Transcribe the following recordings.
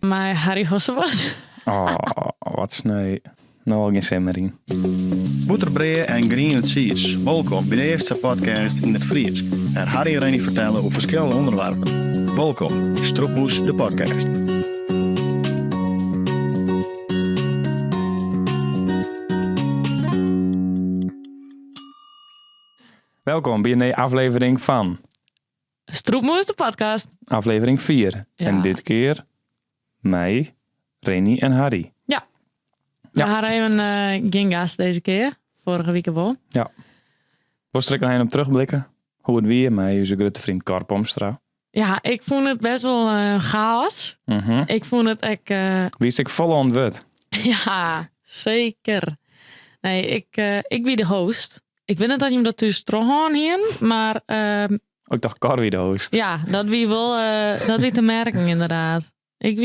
Mei Harry Hossebos. Oh, wat sneu. No al gjin sin mear yn. Bûterbrea en griene tsiis. Wolkom by de earste podcast yn it Frysk, wêr Harry en Rennie fertelle oer ferskillende ûnderwerpen. Wolkom by Strûpmoes de podcast. Welkom by in nije aflevering fan Strûpmoes de podcast. Aflevering 4. Ja. En dit kear mei Reni en Harry. Ja. Ja. We hadden even geen gast deze keer. Vorige week wel. Wolst der ek noch even op terugblikken? Hoe it wie mei ús grutte vriend Cor Pomstra. Ja, ik vond het best wel chaos. Ik vond het echt... Wiest ek folle oan it wurd? Ja, zeker. Nee, ik wie de host. Ik wit net dat jim dat thús trochhân hienen, mar Oh, ik tocht Cor wie de host. Ja, dat wie wol, dat wie te merken inderdaad. Ik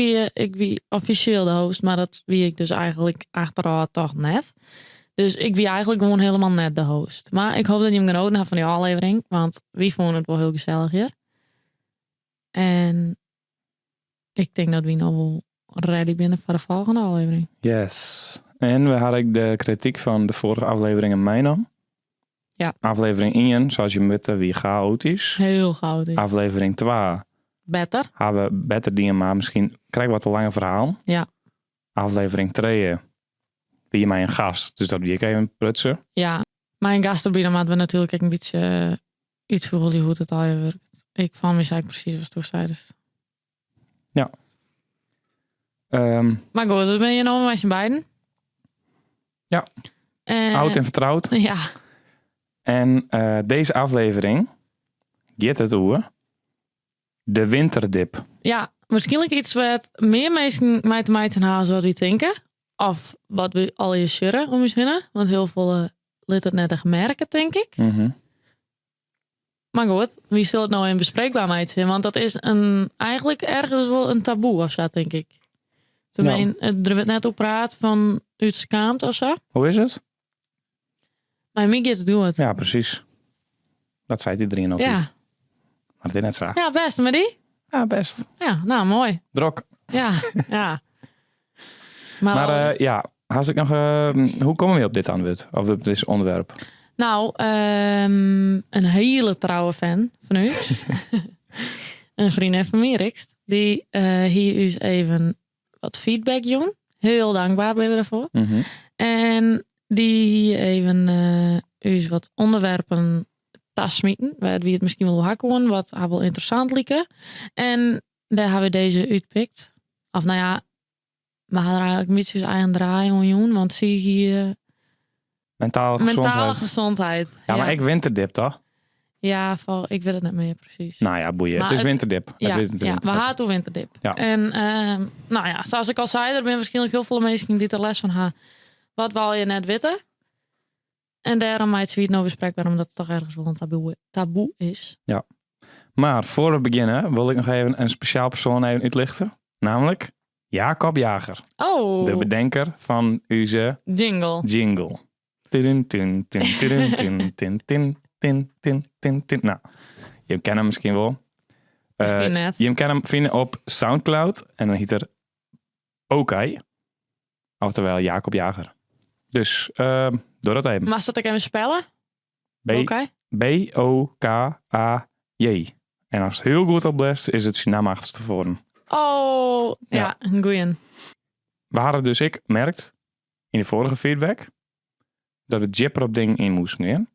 wie offisjeel de host, mar dat wie ik dus eigenlijk achterôf toch net. Dus ik wie eigenlijk gewoan hielendal net de host. Mar ik hoop dat jim genoten ha fan dy ôflevering, want wy fûnen it wol hiel gesellich hjir. En ik tink dat wy no wol ready binne foar de folgjende ôflevering. Yes. En we ha ek de krityk fan de foarige afleveringen meinommen. Ja. Aflevering 1, sa as jim witte, wie chaotysk. Hiel chaotysk. Aflevering 2 Better. ha we better dien, mar miskien krekt wat te lange ferhalen. Ja. Aflevering 3 wie mei in gast, dus dat wie ek even prutsen. Ja, mei in gast derby, dan moatte we natuerlik ek in bytsje útfûgelje hoe't it allegear wurket. Ik fan my sei ik presys watsto seidest. Ja. Mar goed, dat binne je no mei syn beiden. Ja. Oud en vertrouwd. Ja. En deze aflevering giet it oer de winterdip. Ja, waarskynlik iets wat mear minsken mei te meitsjen ha as wat wy tinke. Of wat we allegear sjogge om ús hinne. Want hiel folle lit it net echt merke, tink ik. Mar goed, wy sille it no even bespreekber meitsje, want dat is in, eigenlijk ergens wol in taboe of sa, tink ik. Tenminste, der wurdt net oer praat fan út skaamte of sa. Hoe is it? Mei my giet it goed. Ja, presys. Dat seit iderien altyd. Ja. Mar it is net sa. Ja, bêst. Mei dy? Ja, bêst. Ja, no, moai. Drok. Ja, ja. Mar, Mar ja, hast ek noch, hoe komme we op dit antwurd? Of op dit ûnderwerp? No, in hiele trouwe fan fan ús. In freondin fan my, Rixt. Dy hie ús even wat feedback jûn. Hiel dankber binne we dêrfoar. En dy hie even ús wat ûnderwerpen tasmiten. Wêr't wy it miskien wol oer ha koenen, wat har wol ynteressant like. En dêr ha we dizze útpikt. Of no ja, we ha der eigentlik in bytsje ús eigen draai oan jûn, want sy hie Mentale Mentale gezondheid. gezondheid. Ja, mar ek winterdip, toch? Ja, ik wit it net mear presys. No ja, boeie. Mar It is it winterdip. Ja, It is ja, we winterdip. ha it oer winterdip. Ja. En no ja, sa as ik al sei, der binne waarskynlik hiel folle minsken dy't der lêst fan ha, wat we allegear net witte. En dêrom meitsje wy it no besprekber, omdat it toch ergens wol in taboe is. Ja. Mar foar we begjinne, wol ik noch even in spesjaal persoan even útlichte. Namelijk Jacob Jager. Oh. De bedenker fan ús Jingle. Jingle. Tin, tin, tin, tin, tin, tin, tin, tin, tin, tin, tin. No, jim kenne him miskien wol. Miskien net. Jim kinne him fine op Soundcloud en dan hyt er Okay. Oftewel Jacob Jager. Dus doch dat even. Moatst dat ek even spelle? B Oké. B-O-K-A-J. En ast hiel goed oplest, is it syn namme achterstefoaren. Oh, ja, Ja. in goeien. We hadden dus ek merkt yn de foarige feedback dat we djipper op dingen yn moasten gean.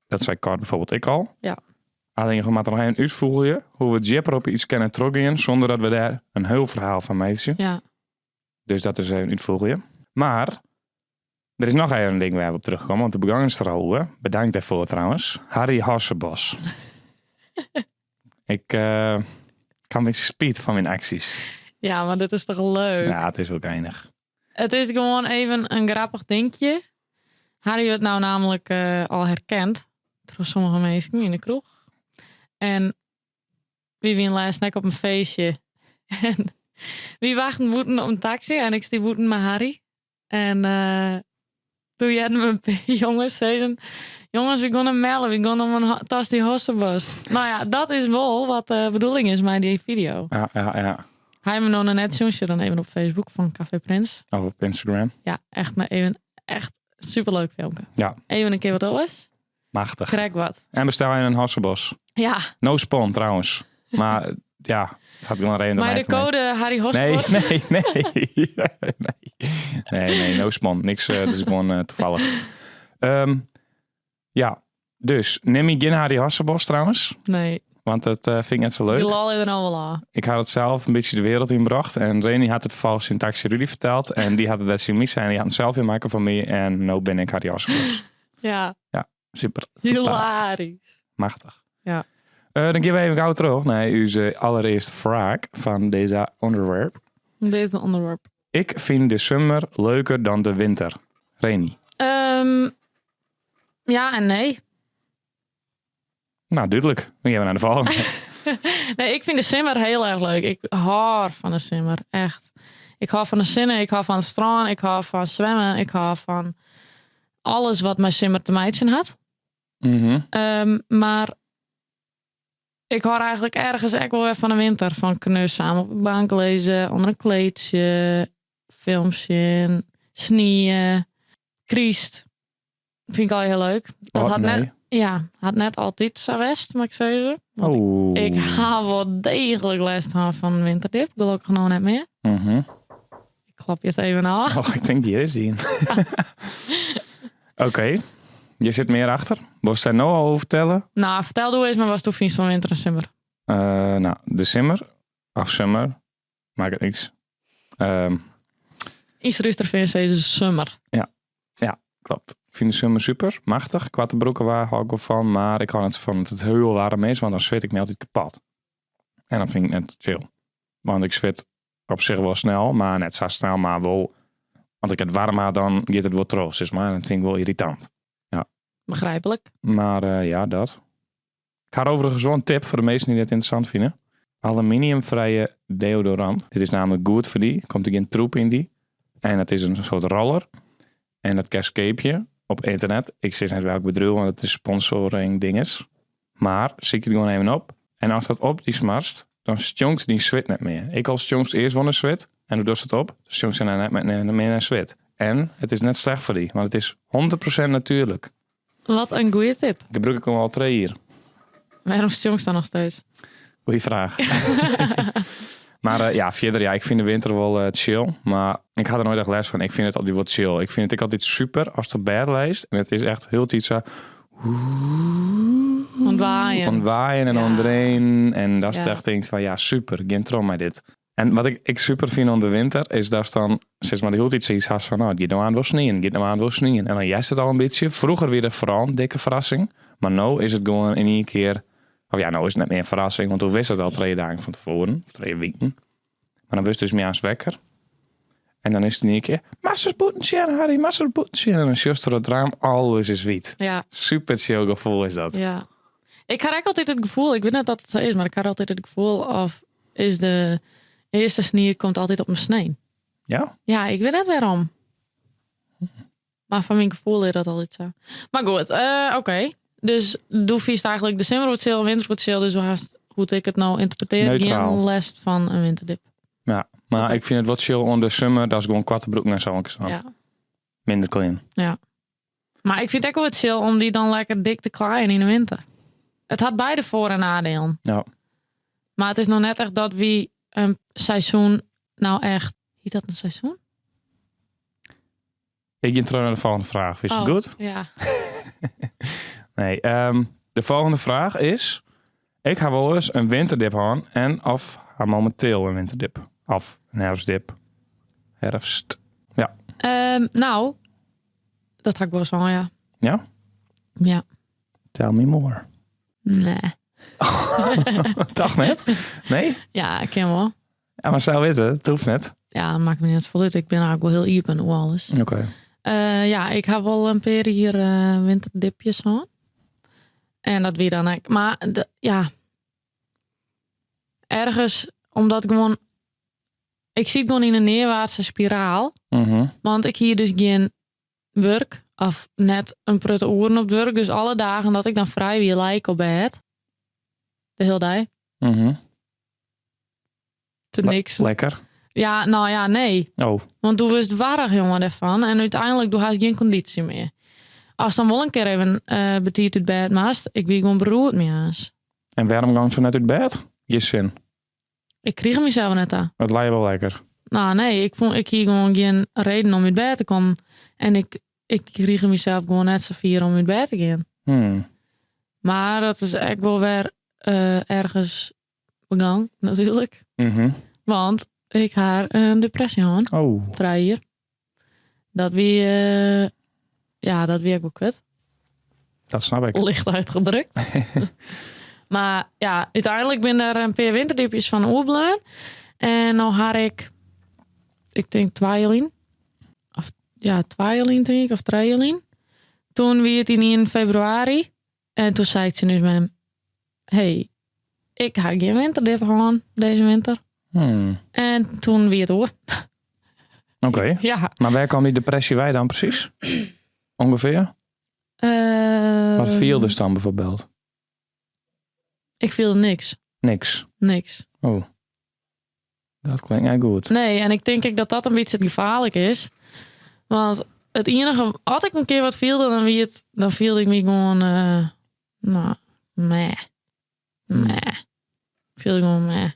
Dat sei Cor bijvoorbeeld ek al. Ja. Allinne we moatte noch even útfûgelje hoe we djipper op iets kinne trochgean sûnder dat we dêr in hiel ferhaal fan meitsje. Ja. Dus dat is even útfûgelje. Mar der is noch even in ding wêr't we op terugkomme, want de begongen is der al oer. Bedankt dêrfoar trouwens. Harry Hassebos. Ik ha in bytsje spyt fan myn aksjes. Ja, mar dit is toch leuk? Ja, it is wol geinich. It is gewoan even in grappich dinkje. Harry wurdt no namelijk al herkend troch sommige minsken yn de kroech. En wy wienen lêsten ek op in feestje. En wy wachten bûten op in taksy en ik stie bûten mei Harry. En toen hearden we in pear jonges sizzen, jonges, we gean him mellen, we gean om in tas dy Hossebos. No ja, dat is wol wat de bedoeling is mei dy fideo. Ja, ja, ja. Ha jim 'm no noch net sjoen, sjoch dan even op Facebook fan Café Prins. Of op Instagram. Ja, echt maar even, echt superleuk filmke. Ja. Even in kear wat oars. Machtich. Krekt wat. En bestel even in Hassebos. Ja. No spon trouwens. Maar ja, it hat gewoan reden Mei de code Harry Hosbos. Nee, nee, nee. nee. Nee, nee, no spon. Niks, eh, dat is gewoan eh, toevallig. Ehm, ja, dus nim ik gjin Harry Hassebos trouwens. Nee. Want dat eh, vind ik net zo leuk. De lol is er nou wel aan. Ik had het zelf een beetje de wereld inbracht. En Reni had het volgens in Taxi Rudy verteld. En die had het dat ze mis zijn. En die had het zelf in maken van mij. En nu ben ik Harry Hassebos. Ja. Ja, super. super. Hilarisch. Machtig. Ja. Eh, dan gaan we even gauw terug naar onze allereerste vraag van deze onderwerp. Deze onderwerp. Ik vind de zomer leuker dan de winter. Reni. Ja en nee. Nou, duidelijk. Dan gaan we naar de volgende. Nee, ik vind de simmer heel erg leuk. Ik hou van de simmer, echt. Ik hou van de zinnen, ik hou van het strand, ik hou van zwemmen, ik hou van alles wat mijn simmer te meidsen had. Maar ik hou eigenlijk ergens ook wel weer van de winter. Van knus samen op de bank lezen, onder een kleedje, filmpje, sneeën, kriest. Vind ik al heel leuk. Dat Wat? had Nee. net, ja, had net altijd zo west, moet ik zeggen. Want Oeh. ik ha wel degelijk last van van winterdip. Gelukkig nog net meer. Ik klap je het even af. Oh, ik denk die is die. Oké. Je zit meer achter. Wil je daar nou al over vertellen? Nou, vertel doe eens maar wat du vindt van winter en simmer. Nou, de simmer. Of summer. Maakt het niks. Iets rustiger vind je deze summer. Ja. Ja, klopt. Ik vind de summer super. Machtig. Kwarte broeken waar hou ik wel van. Maar ik hou het van dat het heel warm is. Want dan zweet ik me altijd kapot. En dat vind ik net chill. Want ik zweet op zich wel snel. Maar net zo snel. Maar wel. Want ik het warm had, dan gaat het wel terug. Zeg maar. En dat vind ik wel irritant. Ja. Begrijpelijk. Maar ja, dat. Ik had overigens wel een tip voor de meesten die dit interessant vinden. Aluminiumvrije deodorant. Dit is namelijk goed voor die. Komt er geen troep in die. En dat is een soort roller. En dat cascapeje op internet. Ik zeg net welk bedrijf, want het is sponsoring dinges. Maar zie ik het gewoon even op. En als dat op die smarst, dan stonkt die zwit net meer. Ik al stonkt eerst van de zwit. En toen dorst het op, dan stonkt ze nou net meer naar zwit. En het is net slecht voor die, want het is 100% natuurlijk. Wat een goede tip. Ik gebruik ik hem al 2 hier. Waarom stonkt dat nog steeds? Goeie vraag. Maar ja, verder, ja, ik vind de winter wel chill. Maar ik had er nooit echt les van. Ik vind het altijd wel chill. Ik vind het ook altijd super als het op bed leest. En het is echt heel tijd zo... Ontwaaien. Ontwaaien en onderheen. En dat is echt iets van, ja, super. Geen trom met dit. En wat ik super vind aan de winter, is dat dan, zeg maar, de hele tijd zoiets had van, nou, het gaat nou aan wel sneeuwen, het gaat nou aan wel sneeuwen. En dan juist het al een beetje. Vroeger weer vooral een dikke verrassing. Maar nu is het gewoon in één keer, of ja, nou is het net meer een verrassing, want toen wist het al 2 dagen van tevoren, of 2 weken. Maar dan wist dus meer aan het wekker. En dan is het in één keer, Masters boetentje, Harry, Masters boetentje. En dan just door het raam, alles is wit. Super chill gevoel is dat. Ja. Ik had eigenlijk altijd het gevoel, ik weet niet dat het zo is, maar ik had altijd het gevoel of is de eerste sneeuw komt altijd op mijn snee. Ja? Ja, ik weet net waarom. Maar van mijn gevoel is dat altijd zo. Maar goed, oké. Dus doe vies eigenlijk de simmer wordt chill, winter wordt chill. Dus hoe haast, hoe ik het nou interpreteer, Neutraal. geen last van een winterdip. Ja, maar ik vind het wat chill onder de summer. Dat is gewoon kwarte broek naar zo'n keer. Minder clean. Ja. Maar ik vind het ook wel wat chill om die dan lekker dik te klaaien in de winter. Het had beide voor- en nadelen. Maar het is nog net echt dat wie een seizoen nou echt... Heet dat een seizoen? Ik ga terug naar de volgende vraag. Is het Oh, goed? Ja. Nee, de volgende vraag is... Ik ga wel eens een winterdip aan en of haar momenteel een winterdip. Of een herfstdip. Herfst. Ja. Nou, dat had ik wel zo, ja. Ja? Ja. Tell me more. Nee. Dag net? Nee? Ja, ik ken wel. Ja, maar zou weten, het hoeft net. Ja, dat maakt me niet uit. Ik ben eigenlijk wel heel open hoe alles. Ja, ik heb wel een paar hier winterdipjes gehad. En dat wie dan ik. Maar de, ja, ergens omdat ik gewoon, ik zit gewoon in een neerwaartse spiraal. Want ik hier dus geen werk of net een prutte oren op het werk. Dus alle dagen dat ik dan vrij weer lijk op bed. De hele dag. Te niks. Lekker. Ja, nou ja, nee. Oh. Want doe wurdst warch, jonge, dêrfan. En úteinlik, do hast gjin kondysje mear. Ast dan wol in kear even eh, betiid út bêd moatst, ik wie gewoan beroerd moarns. En wêrom gongst sa net út bêd? Gjin sin. Ik krige mysels net ta. It lei wol lekker. Nou, nee, ik fûn, ik hie gewoan gjin reden om út bêd te kommen. En ik, ik krige mysels gewoan net safier om út bêd te gean. Mar dat is ek wol wer eh, ergens begûn, natuerlik. Want ik ha in depresje hân. Oh. Trije jier. Dat wie, eh, ja, dat wie ek wol kut. Dat snap ik. Licht uitgedrukt. Mar ja, úteinlik binne der in pear winterdipjes fan oerbleaun. En no ha ik, ik tink twa jier lyn, of ja, twa jier lyn tink ik, of trije jier lyn. Toen wie it yn februari. En toen sei ik tsjin ús mem, hey, ik ha gjin winterdip hân dizze winter. En toen wie it oer. Oké. Ja. Mar wêr kaam dy depresje wei dan presys? Ungefear? Wat fieldest dan bijvoorbeeld? Ik fielde niks. Niks? Niks. Oh. Dat klinkt net goed. Nee, en ik tink ek dat dat in bytsje it gefaarlik is. Want it iennige, as ik in kear wat fielde, dan wie it, dan fielde ik my gewoan, eh, nou, meh. Meh. Fielde ik gewoan meh.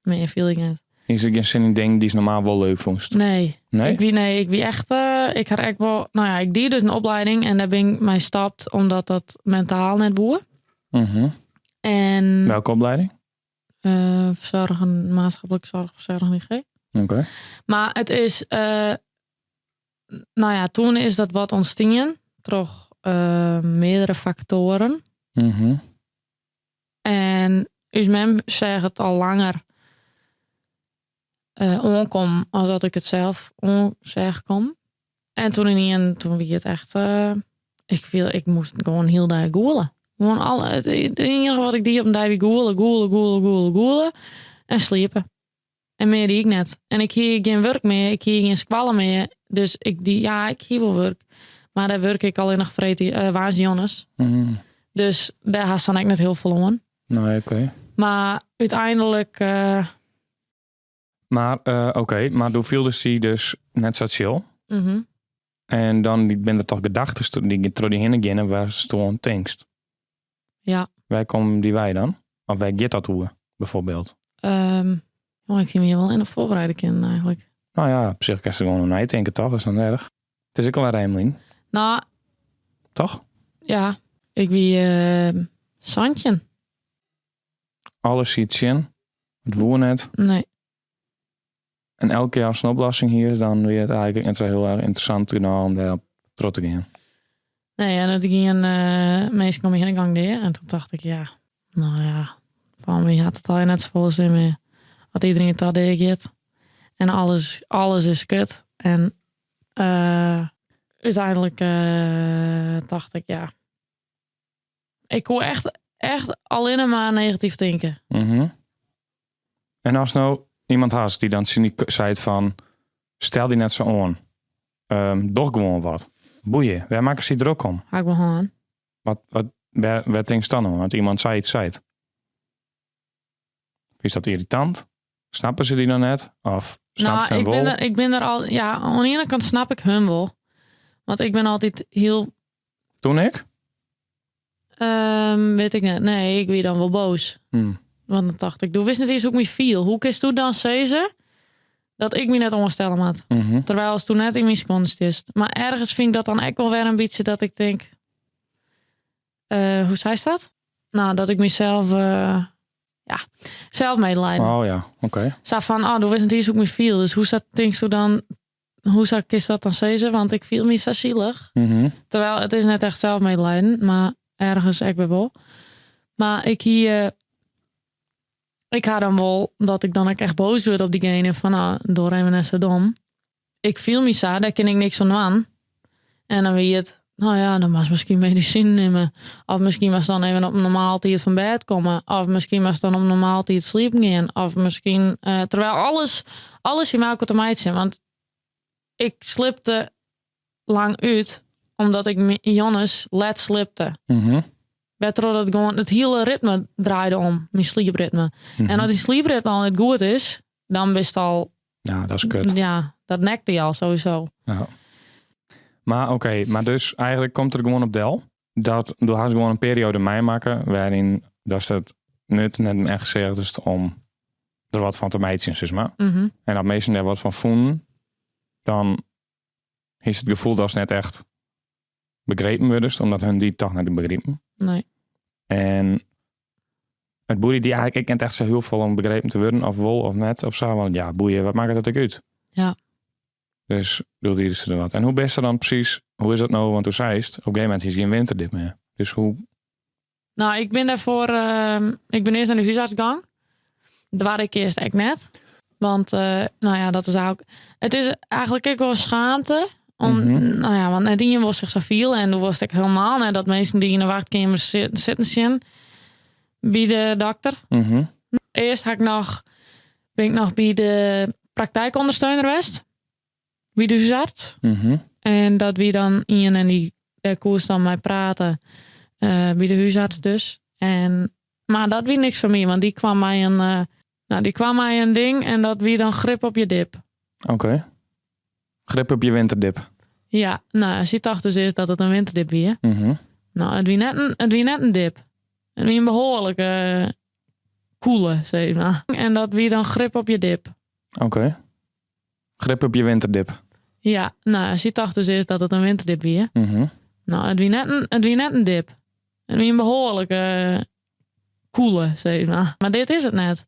Mear fielde ik net. Is der gjin sin yn dingen dy'tst normaal wol leuk fûnst? Nee. Nee? Ik wie, nee, ik wie echt, eh, ik ha ek wol, nou ja, ik die dus in oplieding en dêr bin ik mei stapt omdat dat mentaal net woe. En Welke opleiding? Eh, verzorgen, maatschappelijke zorg, verzorging IG. Oké. Mar it is, eh, nou ja, toen is dat wat ûntstien troch eh, meardere faktoaren. En ús mem seach it al langer eh, oankommen as dat ik it sels oan seach kommen. En toen ynienen, toen wie it echt, eh, ik fiel, ik moast gewoan hiel dei gûle. Gewoan alle, it, it iennige wat ik die op in dei wie gûle, gûle, gûle, gûle, gûle en sliepe. En mear die ik net. En ik hie gjin wurk mear, ik hie gjin skoalle mear. Dus ik die, ja, ik hie wol wurk. Mar dêr wurke ik allinnich freed, eh, woansdei jûns. Dus dêr hast dan ek net hiel folle oan. Nee, oké. Mar úteinlik, eh, Mar, eh, oké, mar doe fieldest dy dus net sa chill. Mhm. En dan binne der toch gedachten dy't troch dy hinne geane wêr'tst oan tinkst. Ja. Wêr komme dy wei dan? Of wêr giet dat oer, bijvoorbeeld? Um, oh, ik hie my wol even foarbereide kinnen eigentlik. Nou ja, op sich kinst der gewoan oer neitinke, toch? Is dat net erch? It is ek al in reim lyn. Nou, Toch? Ja, ik wie uh, 17. Alles siet tsjin. It woe net. Nee. En elke kear ast in oplossing hiest, dan wie it eigentlik net sa hiel erch ynteressant genôch om dêrop troch te gean. Nee, en it giene uh, minsken om my hinne gongen dea. En toen dacht ik, ja, nou ja, fan my hat it allegear net safolle sin mear. As iderien ta dea giet. En alles, alles is kut. En uh, úteinlik uh, dacht ik, ja, ik koe echt, echt allinne mar negatyf tinke. Mm En ast no iemand hast dy't dan tsjin dy seit fan, stel dy net sa oan. Um, doch gewoan wat. Boeie, wêr makkest dy drok om? Ha ik wol hân. Wat, wat, wêr, wêr tinkst dan oan? As iemand sayts seit. Is dat yrritant? Snappe se dy dan net? Of snapst Nou, hun ik wol? bin der, ik bin der al, ja, oan de iene kant snap ik hun wol. Want ik bin altyd hiel Toen ek? Um, wit ik net. Nee, ik wie dan wol boas. Want dan dacht ik, do witst net iens hoe't ik my fiel. Hoe kinsto dan sizze dat ik my net oanstelle moat? Terwyl asto net yn myn skuon stiest. Mar ergens fyn ik dat dan ek wol wer in bytsje dat ik tink, uh, hoe seist dat? Nou, dat ik mysels, uh, ja, sels medelijen. Oh ja, oké. Sa fan, oh, do witst net iens hoe't ik my fiel. Dus hoe sa tinksto dan, hoe sa kinst dat dan sizze? Want ik fiel my sa sielich. Terwyl it is net echt selsmedelijen, mar ergens ek wer wol. Mar ik hie, eh, ik ha dan wol dat ik dan ek echt boas wurd op diegene fan, nou, doch even net sa dom. Ik fiel my sa, dêr kin ik niks oan dwaan. En dan wie it, nou ja, dan moatst miskien medisinen nimme. Of miskien moatst dan even op in normaal tiid fan bêd komme. Of miskien moatst dan op normaal tiid sliepen gean. Of miskien, uh, terwyl alles, alles hie mei elkoar te meitsjen. Want ik sliepte lang út, omdat ik jûns let sliepte. Wêrtroch dat gewoan it hiele ritme draaide om, myn sliepritme. En as dy sliepritme al net goed is, Dan bist al, Ja, dat is kut. ja, dat nekt dy al sowieso. Ja. Maar oké, maar dus eigenlijk komt er gewoon op del dat do hast gewoan in perioade meimakke wêryn datst it nut net echt seachst om der wat fan te meitsjen, sis mar. En as minsken dêr wat fan fûnen, dan is it gefoel datst net echt begrepen wurdest, omdat hun dy toch net begripen. Nee. En it boeit dy eigentlik ek net echt sa hiel folle om begrepen te wurden, of wol of net, of sa. Want ja, boeie, wat makket dat ek út? Ja. Dus doe dienen se der wat. En hoe bist der dan presys, hoe is dat no? Want do seist, op in gegeven momint is gjin winterdip mear. Dus hoe... Nou, ik bin dêrfoar, ik bin earst nei de húsarts gong. Doarde ik earst ek net. Want, eh, nou ja, dat is eigenlijk, it is eigentlik ek wol schaamte. Om, Nou ja, want net ien wol sich sa fiele en do wolst ek hielendal net dat minsken dy yn de wachtkeamer sitten sjen by de dokter. Earst ha ik noch, bin ik noch by de praktijkondersteuner west. By de húsarts. En dat wie dan ien en dy, dêr koest dan mei prate. Eh, by de húsarts dus. En, mar dat wie niks foar my, want dy kwam mei in, eh, nou, dy kwam mei in ding en dat wie dan grip op je dip. Oké. Grip op je winterdip. Ja, nou, sy tocht dus earst dat it in winterdip wie. Nou, it wie net in, it wie net in dip. It wie in behoarlike koele, sis mar. En dat wie dan grip op je dip. Oké. Grip op je winterdip. Ja, nou, sy tocht dus earst dat it in winterdip wie. Nou, it wie net in, it wie net in dip. It wie in behoarlike koele, sis mar. Mar dit is it net.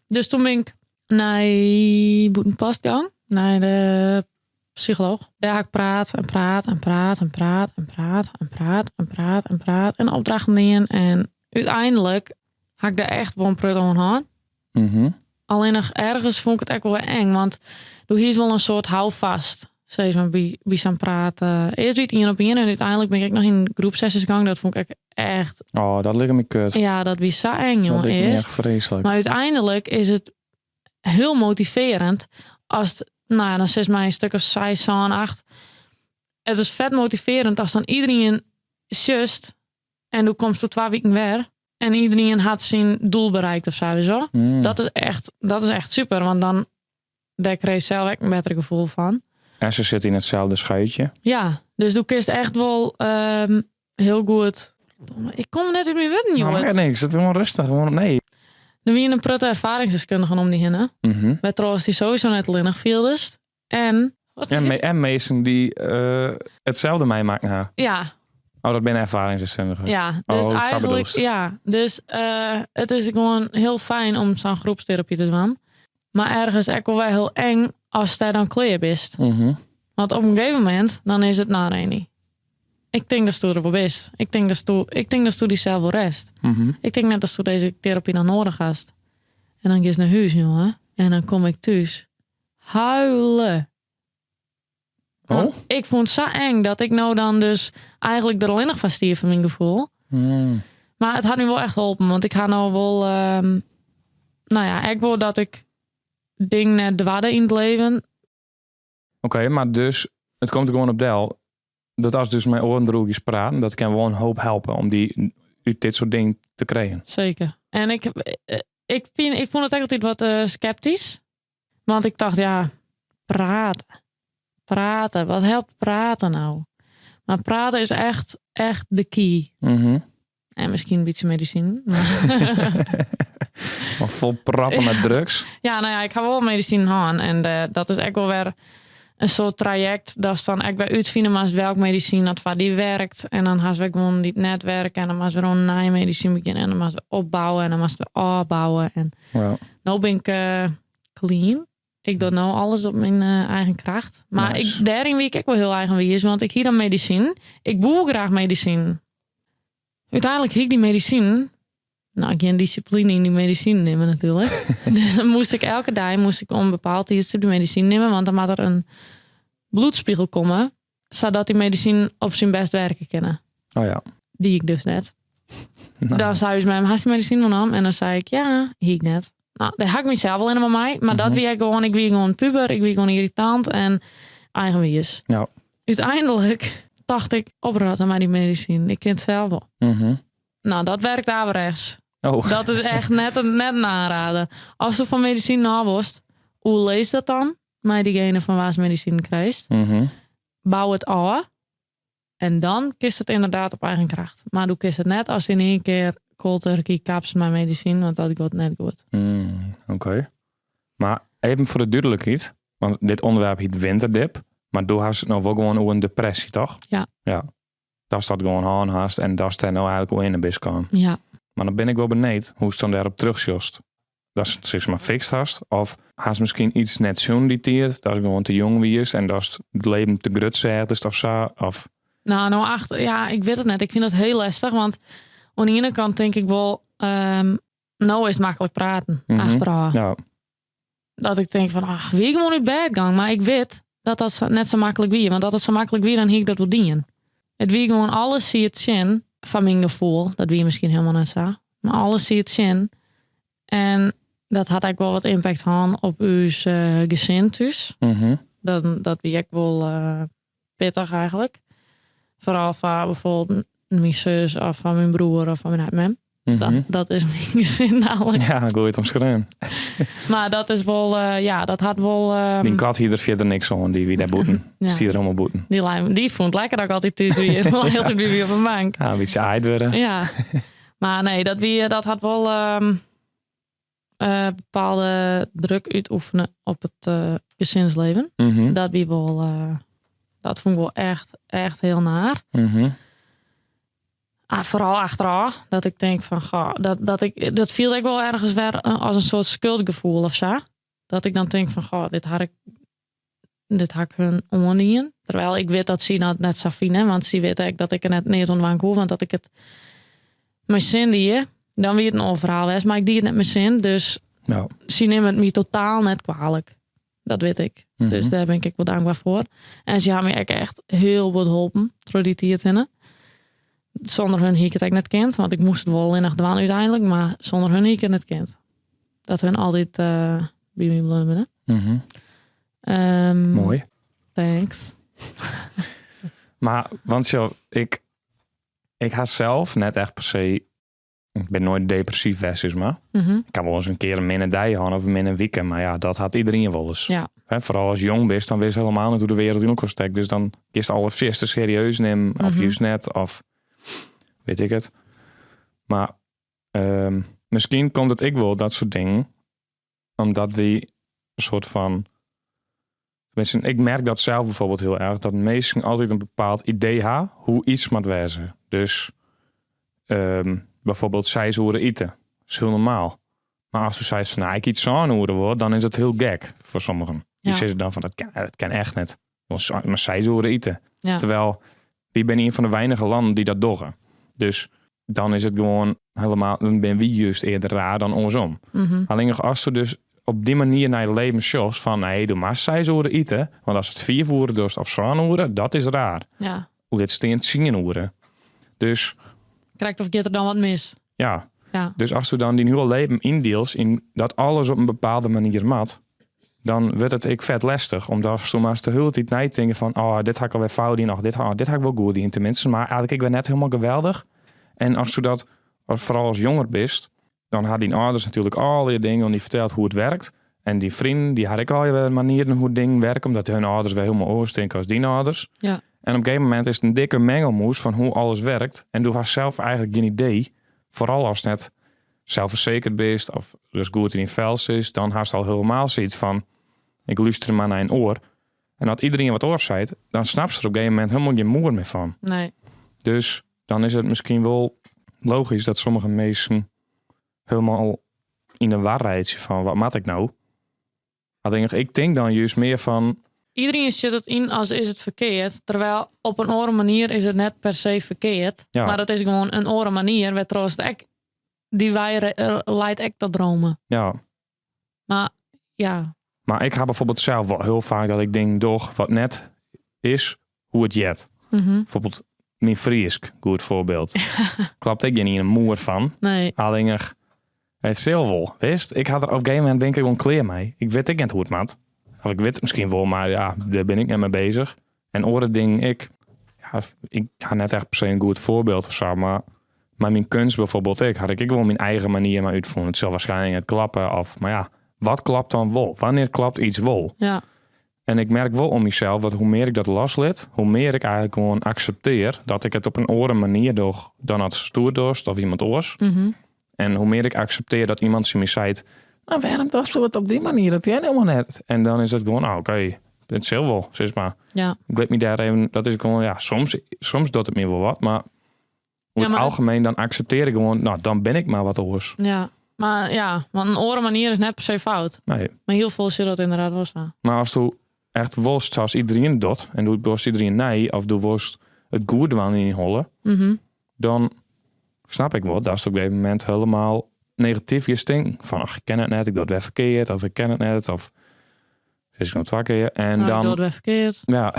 Dus toen bin ik nei Bûtenpost gong, nei de psycholooch. Dêr ha ik praat en praat en praat en praat en praat en praat en praat en praat en opdrachten dien. En úteinlik ha ik dêr echt wol in protte oan hân. Allinnich ergens fûn ik it ek wol wer eng, want do hiest wol in soart houvast, sis mar, by, by sa'n praat. Earst wie it ien op ien en úteinlik bin ik ek noch yn groepsessies gong. Dat fûn ik ek echt... Oh, dat liket my kut. Ja, dat wie sa eng, Dat jonge, liket my earst. echt freeslik. Mar úteinlik is it hiel motivearjend ast, nou ja, dan sitst mei in stik of seis, sân, acht. It is fet motivearjend ast dan iderien sjochst en do komst oer twa wiken wer en iderien hat syn doel bereikt of sa, witst wol. Dat is echt super, want dan dêr krijst sels ek in better gefoel fan. En se sitte yn itselde schuitje. Ja, dus do kinst echt wol hiel goed. Ik kom net út myn wurden, Nou, jongen. maar niks. Het is gewoon rustig. Gewoon, nee. Der wiene in protte erfaringsdeskundigen om dy hinne. Wêrtroch'tst dy sowieso net allinnich fieldest. En wat En, en minsken dy't itselde meimakke ha. Ja. Oh, dat binne erfaringsdeskundigen. Ja, dus Oh, sa eigentlik, bedoelst. ja. Dus it is gewoan hiel fijn om sa'n groepsterapy te dwaan. Mar ergens ek wol wer hiel eng ast dêr dan klear bist. Want op in gegeven momint, dan is it, nou Reni, ik tink datsto der wol bist. Ik tink datsto, ik tink datsto dysels wol rêdst. Ik tink net datsto dizze terapy noch nedich hast. En dan giest nei hûs, jonge. En dan kom ik thús. Huilen. Oh? Want ik fûn it sa eng dat ik no dan dus eigentlik der allinnich foar stie foar myn gefoel. Mar it hat my wol echt holpen, want ik ha no wol, nou ja, ek wol dat ik dingen net doarde yn it leven. Oké, mar dus it komt der gewoan op del dat ast dus mei oaren deroer giest praten, dat kin wol in hoop helpe om dy út dit soart dingen te krijen. Seker. En ik, ik, fyn, ik fûn it ek altyd wat skeptysk. Want ik tocht, ja, prate. Prate, wat helpt praten no? Mar prate is echt, echt de key. En miskien in bytsje medisinen. Maar fol proppen mei drugs. Ja, nou ja, ik ha wol medisinen hân. En dat is ek wol wer in soart trajekt datst dan ek wer útfine moatst welk medisyn dat foar dy werkt. En dan hast wer guon dy't net werke. En dan moatst wer oan in nij medisyn begjinne. En dan moatst wer opbouwe en dan moatst wer ôfbouwe. En no bin ik clean. Ik doch no alles op myn eigen kracht. Mar Nice. dêryn wie ik ek wol hiel eigenwiis, want ik hie dan medisinen. Ik woe graach medisinen. Uteinlik hie ik dy medisinen. Nou, gjin dissipline yn dy medisinen nimme natuerlik. Dus dan moast ik elke dei moast ik om in bepaald tiidstip dy medisinen nimme, want dan moat der in bloedspegel komme, sadat dy medisinen op syn bêst werke kinne. Oh ja. Die ik dus net. Nou. Dan sei ús mem, hast dy medisinen wol naam? En dan sei ik, ja, hie ik net. Nou, dêr ha ik mysels wol helemaal mei. Mar dat wie ek gewoan, ik wie gewoan puber, ik wie gewoan irritant en eigenwiis. Uteinlik tocht ik, oprotte mei dy medisinen, ik kin it sels wol. Nou, dat werkt averechts. Dat is echt net een, net een aanrader. Asto fan medisinen ôf wolst, Oerlis dat dan mei diegene fan wa'tst medisinen krijst. Bou it ôf. En dan kinst it ynderdaad op eigen kracht. Mar do kinst it net ast yn ien kear cold turkey kapst mei medisinen, want dat giet net goed. Oké. Mar even foar de dúdlikheid, want dit ûnderwerp hjit winterdip, mar do hast it no wol gewoan oer in depresje, toch? Ja. Ja. Datst dat gewoan hân hast en datst dêr no eigentlik oerhinne bist kaam. Ja. Mar dan bin ik wol benijd hoe'tst dan dêrop teruchsjochst. Datst it sis mar fixt hast of hast miskien iets net sjoen dy tiid, datst gewoan te jong wiest en datst it leven te grut seachst of sa, of Nou, no achter, ja, ik wit it net. Ik fyn dat hiel lestich, want oan de iene kant tink ik wol, no is it maklik praten, achterôf. Dat ik tink fan, ach, wie gewoan út bêd gong. Mar ik wit dat dat net sa maklik wie. Want as it sa maklik wie, dan hie ik dat wol dien. It wie gewoan, alles siet tsjin, foar myn gefoel. Dat wie miskien hielendal net sa. Mar alles siet tsjin. En dat hat ek wol wat impact hân op ús gesin thús. Dat wie ek wol pittich eigentlik. Foaral foar byfoarbyld myn sus of foar myn broer of foar myn heit en mem. Dat is myn gesin nammentlik. Ja, goed omskreaun. Mar dat is wol, ja, dat hat wol, Dyn kat hie der fierder niks oan, dy wie dêr bûten. Ja. Stie der helemaal bûten. Dy lei, dy fûn it lekker dat ik altyd thús wie. Dy lei altyd by my op de bank. Ja, in bytsje aaid wurde. Ja. Mar nee, dat wie, dat hat wol bepaalde druk útoefene op it gezinsleven. Dat wie wol, dat fûn ik wol echt, echt hiel naar. Ah, foaral achterôf, dat ik tink fan, goh, dat, dat ik, dat fielde ek wol ergens wer as in soart skuldgefoel of sa. Dat ik dan tink fan, goh, dit ha ik, dit ha ik hun oandien. Terwyl ik wit dat sy dat net sa fine, want sy witte ek dat ik der net neat oan dwaan koe, want dat ik it mei sin die, dan wie it in oar ferhaal west, mar ik die it net mei sin, dus sy nimme it my totaal net kwalik. Dat wit ik. Dus dêr bin ik ek wol dankber foar. En sy ha my ek echt hiel bot holpen troch dy tiid hinne. Sûnder hun hie ik it ek net kind, want ik moast it wol allinnich dwaan úteinlik, mar sûnder hun hie ik it net kind. Dat hun altyd by my bleaun binne. Moai. Thanks. Mar, want sjoch, ik ha sels net echt per se, ik bin noait depressyf west, sis mar. Ik ha wolris in kear in minne dei hân of in minne wike, mar ja, dat hat iderien wolris. Hè, foaral as jong bist, dan witst hielendal net hoe't de wereld yn elkoar stekt. Dus dan kinst alles fierste serieus nimmen, of júst net, of wit ik it. Mar miskien komt it ek wol, dat soart dingen, omdat wy in soart fan, tenminsten, ik merk dat sels bijvoorbeeld hiel erch, dat minsken altyd in bepaald idee ha hoe iets moat wêze. Dus bijvoorbeeld seis oere ite, is hiel normaal. Mar ast seist fan, nou, ik yt sân oere wol, dan is dat hiel gek foar sommigen. Dy sizze dan fan, dat kin echt net. Want mar seis oere ite. Terwyl, wy binne ien fan de weinige lannen dy't dat dogge. Dus dan is it gewoan hielendal, dan binne wy júst earder raar dan oarsom. Allinnich ast dus op dy manier nei it leven sjochst fan, nee, do moatst seis oere ite, want ast it fiif oere dochst of sân oere, dat is raar. Lit stean tsien oere. Dus Krekt of giet der dan wat mis. Ja. Dus ast dan dyn hiele leven yndielst yn dat alles op in bepaalde manier moat, dan wurdt it ek fet lestich. Omdat do moatst de hiele tiid neitinke fan, oh, dit ha ik alwer fout dien, of oh, dit ha ik wol goed dien tenminste, mar eigentlik ek wer net hielendal geweldich. En ast dat, foaral as jonger bist, dan ha dyn âlders natuerlik allegear dingen oan dy ferteld hoe't it werkt. En dyn freonen, dy ha ek allegear manieren hoe't dingen werke, omdat hun âlders wer hielendal oars tinke as dyn âlders. En op in gegeven momint is it in dikke mengelmoes fan hoe alles werkt. En do hast sels eigentlik gjin idee. Foaral ast net selsfersekerd bist of dus goed yn dyn fel sitst, dan hast al hielendal sayts fan, ik lústerje mar nei in oar. En as iderien wat oars seit, dan snapst der op in gegeven momint hielendal gjin moer mear fan. Dus dan is it miskien wol logysk dat sommige minsken hielendal yn de war reitsje fan, wat moat ik no? Allinnich ik tink dan júst mear fan... Iderien sjocht it yn as is it ferkeard, terwyl op in oare manier is it net per se ferkeard. Mar it is gewoan in oare manier wêrtroch't it ek dy wei leit ek ta dromen. Mar ja. Mar ik ha byfoarbyld sels wol hiel faak dat ik dingen doch wat net is hoe't it heart. Byfoarbyld myn Frysk, goed foarbyld. Klapt ek gjin iene moer fan. Allinnich, it sil wol, witst? Ik ha der op in gegeven momint bin ik der gewoan klear mei. Ik wit ek net hoe't it moat. Of ik wit it miskien wol, mar ja, dêr bin ik net mei bezich. En oare dingen ek. Ja, ik ha net echt per se in goed foarbyld of sa, mar mei myn keunst byfoarbyld ek, ha ik ek wol myn eigen manier mei útfûn. It sil waarskynlik net klappe of, mar ja, Wat klopt dan wol? Wannear klopt iets wol? Ja. En ik merk wol oan mysels dat hoe mear ik dat loslit, hoe mear ik eigentlik gewoan akseptearje dat ik it op in oare manier doch dan asto dochst of iemand oars. En hoe mear ik akseptearje dat iemand tsjin my seit, nou wêrom dochsto it op dy manier? Dat kin helemaal net. En dan is it gewoan, oh, oké, it sil wol, sis mar. Ja. Ik lit my dêr even, dat is gewoan, ja, soms, soms docht it my wol wat, mar oer Ja, it mar- algemeen dan akseptearje ik gewoan, nou, dan bin ik mar wat oars. Ja. Mar ja, want in oare manier is net per se fout. Nee. Mar hiel folle sil dat ynderdaad wol sa. Mar asto echt wolst sa't iderien docht en do dochst iderien nei of do wolst it goed dwaan yn dyn holle, dan snap ik wol datst op in gegeven momint hielendal negatyf giest tinken. Fan ach, ik kin it net, ik doch it wer ferkeard of ik kin it net of sis ik no twa kear. En Nou, ik dan, doch it wer ferkeard. Ja.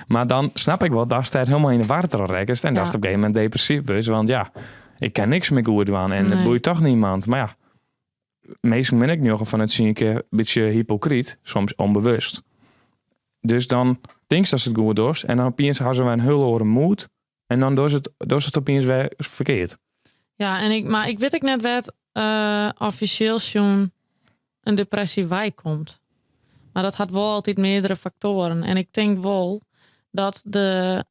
Mar dan snap ik wol datst dêr hielendal yn de war troch rekkest en datst op in gegeven momint depressyf wurdst. Want ja, ik kin niks mear goed dwaan en it Nee. boeit toch niemand. Mar ja, minsken binne ek njoggen fan de tsien kear in bytsje hypokryt, soms ûnbewust. Dus dan tinkst datst it goed dochst en dan opiens ha se wer in hiel oare moed en dan dochst it, dochst it opiens wer ferkeard. Ja, en ik, mar ik wit ek net wêr't eh, offisjeel sjoen in depresje weikomt. Mar dat hat wol altyd meardere faktoaren. En ik tink wol dat de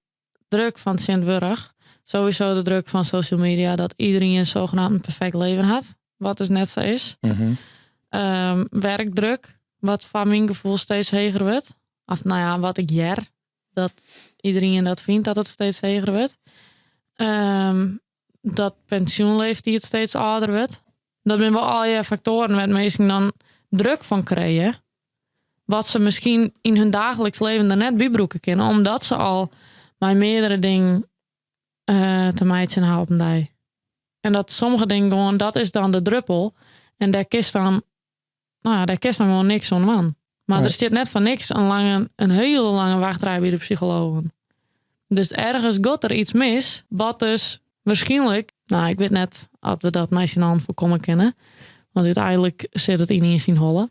druk fan tsjintwurdich, sowieso de druk fan social media, dat iderien zogenaamd in perfekt leven hat, wat dus net sa is. Werkdruk, wat foar myn gefoel steeds heger wurdt. Of no ja, wat ik hear, dat iderien dat fynt dat it steeds heger wurdt. Dat pensjoenleeftiid steeds âlder wurdt. Dat binne wol allegear faktoaren wêr't minsken dan druk fan krije. Wat se miskien yn hun daagliks leven der net by brûke kinne, omdat se al mei meardere dingen eh, te meitsjen ha op in dei. En dat sommige dingen gewoan, dat is dan de druppel. En dêr kinst dan, no ja, dêr kinst dan gewoan niks oan dwaan. Mar Nee. der stiet net foar niks in lange, in hiele lange wachtrij by de psychologen. Dus ergens giet der iets mis, wat dus waarskynlik, no, ik wit net oft we dat mei syn allen foarkomme kinne, want úteinlik sit it yn ien syn holle.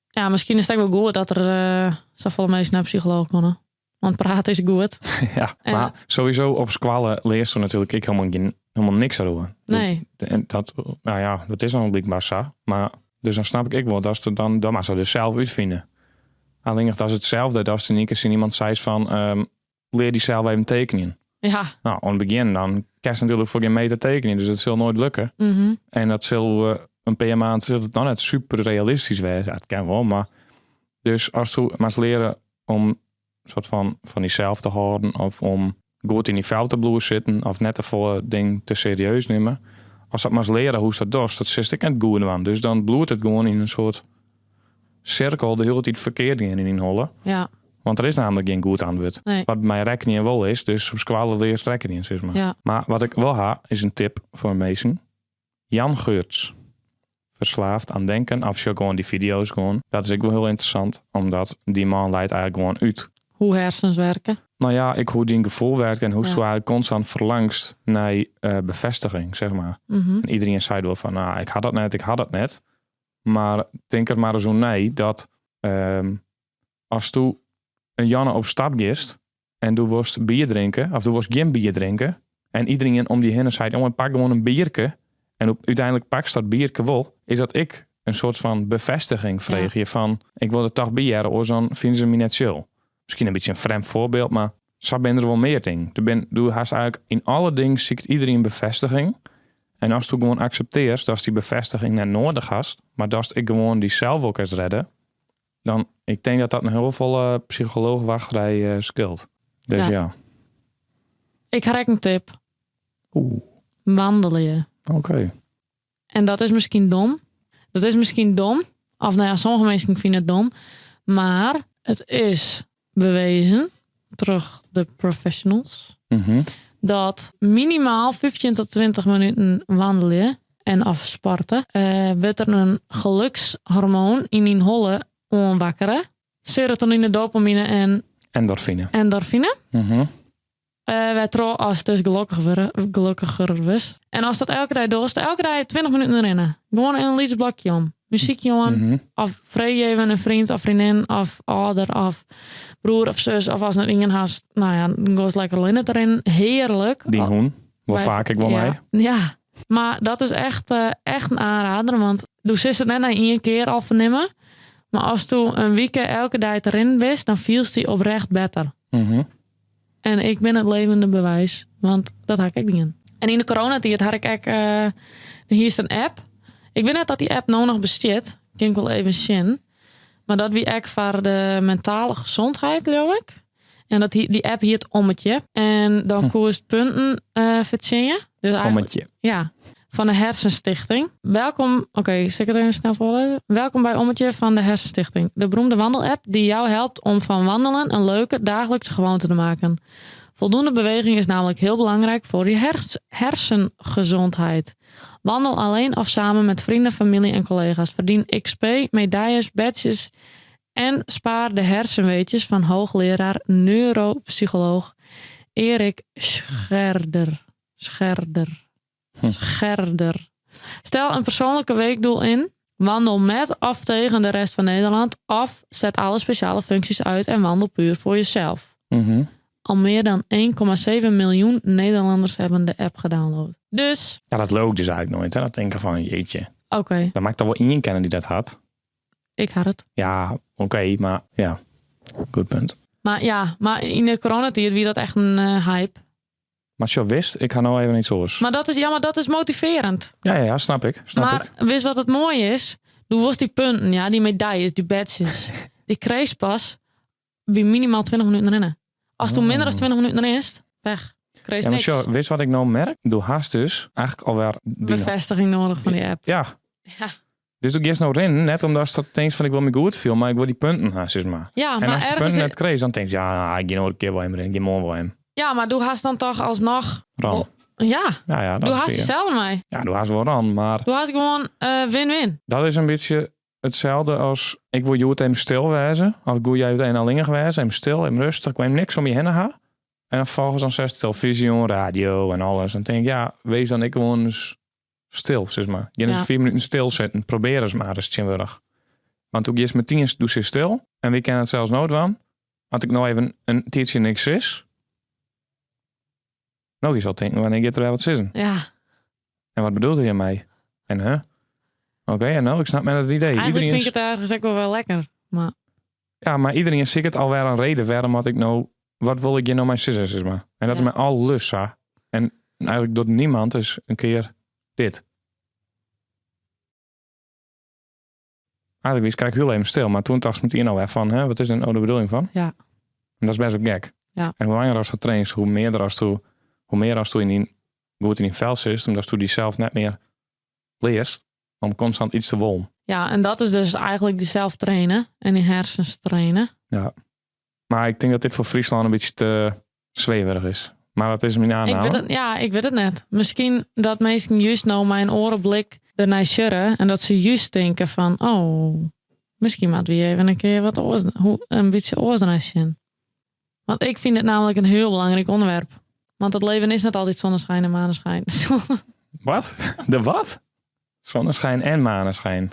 Ja, miskien is it ek wol goed dat der eh, safolle minsken nei psycholooch komme. Want prate is goed. Ja, En- mar sowieso op skoalle learsto natuerlik ek hielendal gjin, hielendal niks deroer. Nee. En dat, no ja, dat is dan blykber sa. Mar dus dan snap ik ek wol datst it dan, dan moatst it dus sels útfine. Allinnich dat is itselde datst yn ien kear tsjin iemand seist fan lear dysels even tekenjen. Ja. No, oan it begjin dan kinst natuerlik foar gjin meter tekenjen, dus dat sil noait lukke. En dat sil in pear maand sil it noch net super realistysk wêze. Ja, it kin wol, mar dus asto moatst leare om soart fan fan dysels te hâlden of om goed yn dyn fel te bliuwe sitten of net te folle dingen te serieus nimme. Ast dat moatst leare hoe'tst dat dochst, dat silst ek net goed dwaan. Dus dan bliuwt it gewoan yn in soart sirkel de hiele tiid ferkeard gean yn dyn holle. Ja. Want der is nammentlik gjin goed antwurd. Nee. Wat mei rekkenjen wol is, dus op skoalle learst rekkenjen, sis mar. Ja. Mar wat ik wol ha, is in tip foar minsken. Jan Geurtz. Verslaafd aan denken. Of sjoch gewoan dy fideo's gewoan. Dat is ek wol hiel ynteressant, omdat dy man leit eigentlik gewoan út. Hoe hersens werke. No ja, ek hoe dyn gefoel werkt en hoe'tsto Ja. eigentlik konstant ferlangst nei eh, befêstiging, sis mar. En iderien seit wol fan, no, ik ha dat net, ik ha dat net. Mar tink der mar ris oer nei dat asto in jûn op stap giest en do wolst bier drinke, of do wolst gjin bier drinke, en iderien om dy hinne seit, oh, pak gewoan in bierke, en op, úteinlik pakst dat bierke wol, is dat ek in soart fan befêstiging freegje fan, ik wol der toch by hearre, oars dan fine se my net chill. Miskien in bytsje in frjemd foarbyld, mar sa binne der wol mear dingen. Der bin, do hast eigentlik yn alle dingen siket iderien befêstiging. En asto gewoan akseptearrest datst dy befêstiging net noadich hast, mar datst ek gewoan dysels wol kinst redde, dan ik tink dat dat in hiel folle psycholoochwachtrij skeelt. Dus Ja. ja. Ik ha ek in tip. Oeh, Wandelje. oké. En dat is miskien dom. Dat is miskien dom. Of no ja, sommige minsken fine it dom. Mar it is bewezen troch de professionals dat minimaal 15 tot 20 minuten wandelje en of sporte, eh, wurdt der in gelukshormoon yn dyn holle oanwakkere. Serotonine, dopamine en Endorfine. endorfine. Eh, wêrtroch ast dus gelokkich wurde, gelokkiger wurdst. En ast dat elke dei dochst, elke dei 20 minuten rinne. Gewoan in lyts blokje om. Muzykje oan. Of freegje even in freon of freondin of âlder of broer of sus. Of ast net ien hast, no ja, dan giest lekker allinne te rinnen. Hearlik. Dyn hûn. Wol Wij- faak ek wol ja. mei. Ja. Mar dat is echt, echt in aanrader, want do silst it net nei ien kear al fernimme. Mar asto in wike elke dei te rinnen bist, dan fielst dy oprecht better. En ik bin it levende bewijs, want dat ha ik ek dien. En yn de coronatiid ha ik ek, hiest in app. Ik wit net dat dy app no noch bestiet, kin ik wol even sjen. Mar dat wie ek foar de mentale gezondheid, leau ik. En dat dy app hiet Ommetje. En dan koest punten fertsjinje. Dus eigenlijk, Ommetje. Ja, fan de Hersenstichting. Welkom, oké, sil ik it even snel foarlêze? Welkom by Ommetje fan de Hersenstichting. De beroemde wandelapp die jou helpt om van wandelen een leuke dagelijkse gewoonte te maken. Voldoende beweging is namelijk heel belangrijk voor je hersengezondheid. Wandel alleen of samen met vrienden, familie en collega's. Verdien XP, medailles, badges en spaar de hersenweetjes van hoogleraar neuropsycholoog Erik Scherder. Scherder. Scherder. Stel een persoonlijke weekdoel in. Wandel met of tegen de rest van Nederland. Of zet alle speciale functies uit en wandel puur voor jezelf. Al meer dan 1,7 miljoen Nederlanders hebben de app gedownload. Dus. Ja, dat loopt dus eigenlijk nooit. Hè? Dat denken van, jeetje. Oké. Dan maakt toch wel één kennen die dat had. Ik had het. Ja, oké, maar ja, goed punt. Maar ja, maar in de coronatijd wie dat echt een hype. Maar zo wist, ik ga nou even iets oors. Maar dat is, ja, maar dat is motiverend. Ja, ja, ja, snap ik. Snap maar ik. wist wat het mooie is? Doe was die punten, ja, die medailles, die badges. Die kreeg pas bij minimaal 20 minuten rennen. Als toen minder dan 20 minuten is, weg. Kreeg Ja, maar niks. zo, wist wat ik nou merk? Doe haast dus eigenlijk alweer die Bevestiging nodig van die app. Ja. Ja. Dus doe ik eerst nou rennen, net omdat ze dat denkt van ik wil me goed viel, maar ik wil die punten haast zeg maar. Ja, en maar als die ergens. punten net kreeg, dan denk je, ja, nou, ik ga nog een keer wel hem rennen, ik ga morgen wel hem. Ja, maar doe haast dan toch alsnog. Ran. Ja, Ja, ja, dat doe is haast fair. hetzelfde mij. Ja, doe haast wel ran, maar Doe haast gewoon win-win. dat is een beetje hetzelfde als ik wil jou even stil wezen, of ik wil jij het een alleen wezen, even stil, even rustig, ik wil hem niks om je heen gaan. En dan volgens dan zes televisie, radio en alles. En dan denk ik, ja, wees dan ik gewoon eens stil, zeg maar. Je eens 4 minuten stil zitten, probeer eens maar eens tjinwurdig. Want toen ik eerst met 10 doe ze stil. En wie kennen het zelfs nooit van. Had ik nou even een tijdje niks is. Nou, je zal denken, wanneer gaat er wel wat zitten? Ja, En wat bedoelt hij ermee? En hè? Oké, en nou, ik snap met het idee. eigenlijk Iedereen vind ik is, het ergens ook wel wel lekker. Maar ja, maar iedereen ziet het alweer een reden. Waarom had ik nou, wat wil ik je nou mijn sissen, zeg maar. En dat is mij al lust, hè. En eigenlijk doet niemand eens een keer dit. Eigenlijk wist ik heel even stil, maar toen dacht ik meteen al even van, hè, wat is er nou de bedoeling van? Ja. En dat is best wel gek. Ja. En hoe langer als dat traint, hoe meer als toe, hoe meer als toe in die, goed in die vel zit, omdat toen die zelf net meer leert om constant iets te wollen. ja, en dat is dus eigenlijk die zelf trainen en die hersens trainen. Ja. Maar ik denk dat dit voor Friesland een beetje te zweverig is. Maar dat is mijn Ik aanname. weet het, ja, ik weet het net. Misschien dat mensen juist nou mijn orenblik ernaar sjurren en dat ze juist denken van, oh, misschien moeten we even een keer wat oors, hoe, een beetje oors naar zien. Want ik vind het namelijk een heel belangrijk onderwerp. Want het leven is niet altijd zonneschijn en maneschijn. Wat? De wat? Zonneschijn en maneschijn.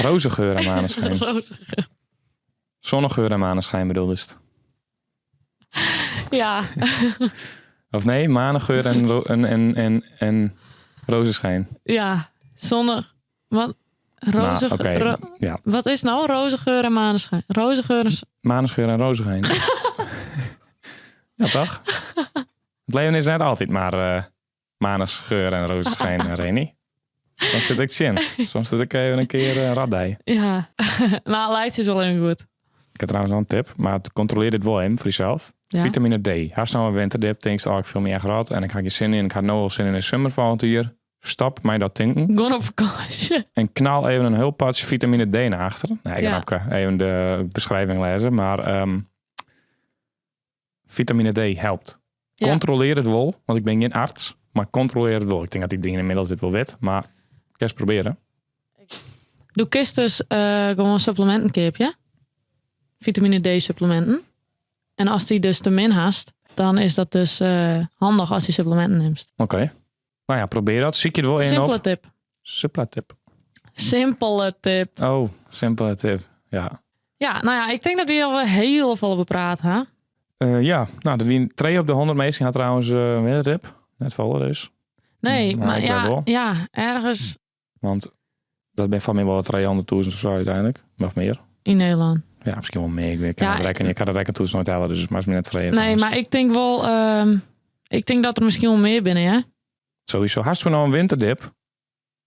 Rozengeur en maneschijn. Rozengeur. Zonnegeur en maneschijn bedoelde het. Ja, Of nee, manengeur en, en, en, en, en rozenschijn. ja. Zonne... Wat? Roze, Nou, oké, ja. Wat is nou rozengeur en maneschijn? Rozengeur en... Manengeur en rozenschijn. ja, toch? Het leven is net altijd maar manengeur en rozenschijn, Reni. Soms zit ik zin. Soms zit ik even een keer raddij. Ja. nou, Leids is wel even goed. Ik heb trouwens nog een tip, maar controleer dit wel even voor jezelf. Ja. Vitamine D. Als je nou een winterdip, denk je, oh, ik voel me echt rot en ik ga geen zin in. Ik ga nou al zin in de summer volgend jaar. Stop mij dat denken. Gewoon op vakantie. En knal even een heel patje vitamine D naar achteren. Nee, ik Ja. kan ook even de beschrijving lezen. Maar vitamine D helpt. Ja. Controleer het wel, want ik ben geen arts. Maar controleer het wel. Ik denk dat iedereen inmiddels dit wel weet. Maar ik ga eens proberen. Doe kist dus gewoon supplementen keepje. Vitamine D supplementen. En als die dus te min haast, dan is dat dus handig als die supplementen neemt. Oké. Nou ja, probeer dat. Zie ik je er wel in op. Simpele tip. Simpele tip. Simpele tip. Oh, simpele tip. Ja. Ja, nou ja, ik denk dat we al heel veel hebben bepraat, hè? Ja, nou, de wien 2 op de 100 meesten gaat trouwens weer tip. Net vallen dus. Nee, Maar maar ik weet ja, wel. ja, ergens Want dat ben van mij wel 300.000 of zo uiteindelijk. Of meer. in Nederland. Ja, misschien wel meer. Ik weet- ik kan Ja, het rekenen. Ik kan de rekentoets nooit halen, dus het maakt me net vrij. Nee, maar ik denk wel, ik denk dat er misschien wel meer binnen, hè? Sowieso. Hast u nou een winterdip?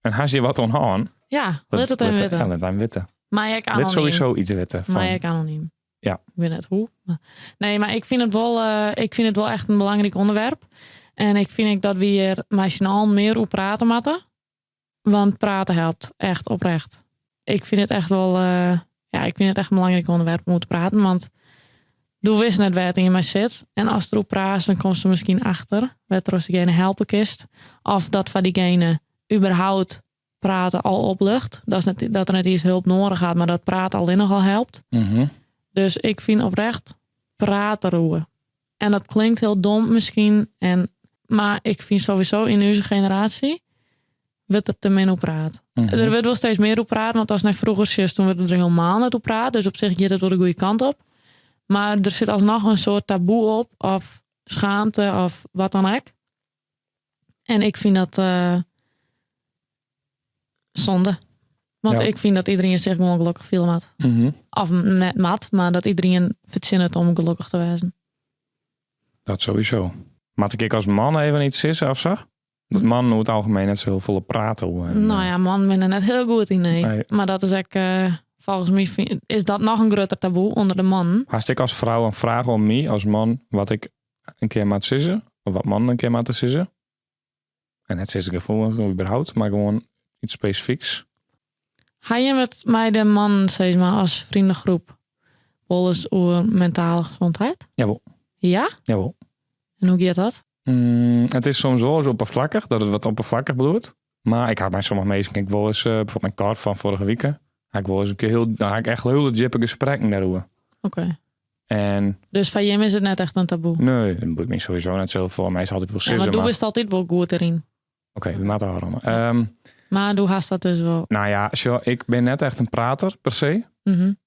En hast je wat onhaan? Ja, let het even Ja, weten. let hem weten. Maar ik Let anoniem. sowieso iets weten. Van, Maar ik anoniem. Ja. Ik weet net hoe. Maar- Nee, maar ik vind het wel, ik vind het wel echt een belangrijk onderwerp. En ik vind ook dat we hier machinaal meer over praten moeten. Want praten helpt echt oprecht. Ik vind het echt wel, ja, ik vind het echt een belangrijk onderwerp om te praten. Want doe wist net waar het in je maar zit. En als het erop praat, dan komt ze misschien achter. Wat er als diegene helpen kist. Of dat van diegene überhaupt praten al oplucht. Dat, is net, dat er net iets hulp nodig gaat, maar dat praten alleen nogal helpt. Dus ik vind oprecht praten roeien. En dat klinkt heel dom misschien. En, maar ik vind sowieso in onze generatie wordt er te min op praat. Er wordt wel steeds meer op praat. Want als naar vroeger is, toen werd er helemaal niet op praat. Dus op zich gaat het wel de goede kant op. Maar er zit alsnog een soort taboe op. Of schaamte of wat dan ook. En ik vind dat zonde. Want ik vind dat iedereen zich gewoon gelukkig viel had. Of net mat, maar dat iedereen verzin om gelukkig te wezen. Dat sowieso. Maar ik als man even iets sissen of zo? Dat man hoe het algemeen net zo heel volle praten. Hoe, en, Nou ja, man ben er net heel goed in, nee. Nee. Maar dat is ook, volgens mij is dat nog een groter taboe onder de man. Haast ik als vrouw een vraag om mij als man wat ik een keer moet sissen? Of wat man een keer moet sissen? En het sissen gevoel of überhaupt, maar gewoon iets specifieks. Ga je met mij de man, zeg maar, als vriendengroep wel eens over mentale gezondheid? Jawel. Ja? Jawel. En hoe gaat dat? Het is soms wel eens oppervlakkig, dat het wat oppervlakkig bloedt. Maar ik had bij sommige mensen, kijk wel eens, bijvoorbeeld mijn kaart van vorige week, had ik wel eens een keer heel, nou, had ik echt heel legit gesprekken daarover. Oké. En Dus van Jim is het net echt een taboe. nee, dat boeit me sowieso net zoveel. Mij is altijd wel Ja, sissen, maar doe maar- is altijd wel goed erin. Oké, we maken het al. Maar doe haast dat dus wel. Nou ja, zo, ik ben net echt een prater per se.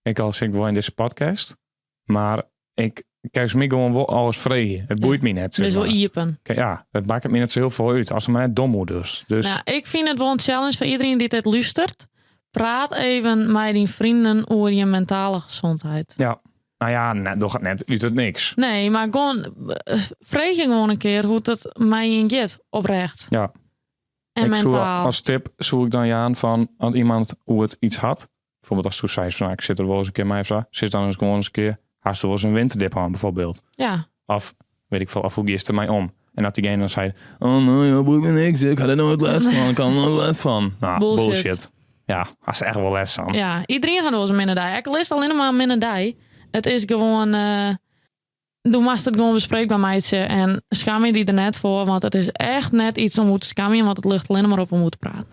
Ik al zit wel in deze podcast. Maar ik kijk me gewoon wel alles vrij. Het boeit me net. Zeg Dus wel maar. iepen. Kijk, ja, het maakt het me net zo heel veel uit. Als het maar net dom wordt dus. Dus Nou, ik vind het wel een challenge voor iedereen die dit luistert. Praat even met die vrienden over je mentale gezondheid. Ja. Nou ja, net, doch het net uit het niks. Nee, maar gewoon, vreeg je gewoon een keer hoe het mij in gaat, oprecht. Ja. En ik zoek mentaal. als tip zoek ik dan Jaan van als iemand hoe het iets had. Bijvoorbeeld als toen zei van, nou, ik zit er wel eens een keer mee of zo. Zit dan eens gewoon eens een keer. Haast er wel eens een winterdip aan bijvoorbeeld. Ja. Of weet ik veel, of hoe is er mij om? En dat diegene dan zei, oh nee, ja, boeit me niks. Ik had er nooit les van. Ik had er nooit les van. Nou, Bullshit. bullshit. Ja, had ze echt wel les van. Ja, iedereen had wel eens een minder dag. Ik lees alleen maar een minder dag. Het is gewoon, doe maar het gewoon bespreekbaar, meidje. En schaam je die er net voor, want het is echt net iets om te schamen, want het lucht alleen maar op om te praten.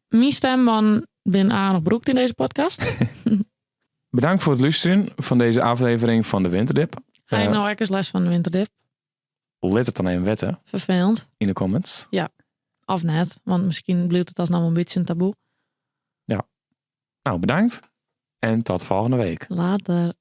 Mijn stem van bin aardig broekt in deze podcast. Bedankt voor het luisteren van deze aflevering van de Winterdip. Hij heeft nou ook eens les van de Winterdip. Let het dan even wetten. Vervelend. In de comments. Ja, of net. Want misschien blijft het alsnog een beetje een taboe. Ja. Nou, bedankt. En tot volgende week. Later.